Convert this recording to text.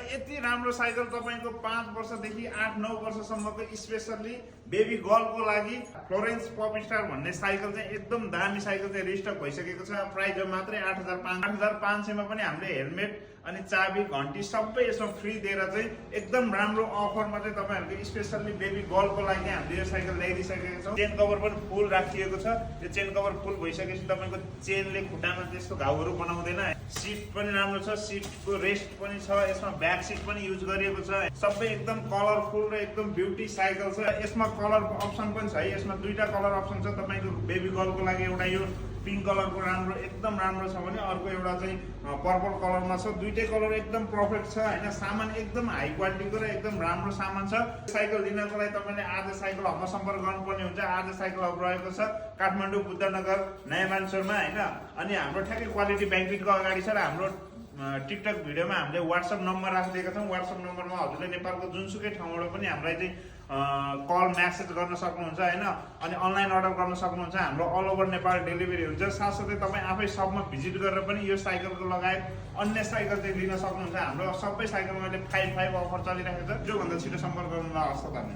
यति राम्रो साइकल तपाईको 5 वर्षदेखि 8-9 वर्षसम्मको स्पेशली बेबी गर्लको लागि फ्लोरेन्स पप स्टार भन्ने साइकल चाहिँ एकदम दामी साइकल चाहिँ रिस्टक भइसकेको छ। प्राइस मात्रै 8,500 मा पनि हामीले हेलमेट अनि चाबी घन्टी सबै यसमा फ्री दिएर चाहिँ एकदम राम्रो अफरमा चाहिँ तपाईहरुको स्पेशली बेबी गर्लको लागि हामीले यो साइकल ल्याइदिसकेका छौं। चेन कभर पनि फुल राखिएको छ। यो चेन कभर फुल भइसकेपछि तपाईको चेनले खुट्टामा त्यस्तो घाउहरु बनाउँदैन। सिट पनि राम्रो छ, सिटको रेस्ट पनि छ, यसमा ब्याक सिट पनि युज गरिएको छ। सबै एकदम कलरफुल र एकदम ब्युटी साइकल छ। यसमा कलर अप्सन पनि छ है। यसमा दुईटा कलर अप्सन छ। तपाईको बेबी गर्लको लागि एउटा यो पिंक कलरको राम्रो एकदम राम्रो छ भने अर्को एउटा चाहिँ पर्पल कलरमा छ। दुईटै कलर एकदम परफेक्ट छ हैन। सामान एकदम हाई क्वालिटीको र एकदम राम्रो सामान छ। साइकल लिनको लागि तपाईले आज साइकल हबमा सम्पर्क गर्नुपर्ने हुन्छ। आज साइकल हब रहेको छ काठमाडौँ बुद्धनगर नयाँ मानसरमा हैन। अनि हाम्रो ठ्याक्कै क्वालिटी ब्याङ्किङको अगाडि छ र हाम्रो टिकटक भिडियोमा हामीले WhatsApp नम्बर राखिदिएका छौं। WhatsApp नम्बरमा हजुरले नेपालको जुनसुकै ठाउँबाट पनि हामीलाई चाहिँ कल मेसेज गर्न सक्नुहुन्छ हैन। अनि अनलाइन अर्डर गर्न सक्नुहुन्छ। हाम्रो अल ओभर नेपाल डेलिभरी हुन्छ। साथसाथै तपाई आफै सबमा भिजिट गरेर पनि यो साइकलको लगायत अन्य साइकल चाहिँ लिन सक्नुहुन्छ। हाम्रो सबै साइकलमा अहिले 5/5 अफर चलिरहेको छ। जो भन्दा छिटो सम्पर्क गर्नु होला। हस् त।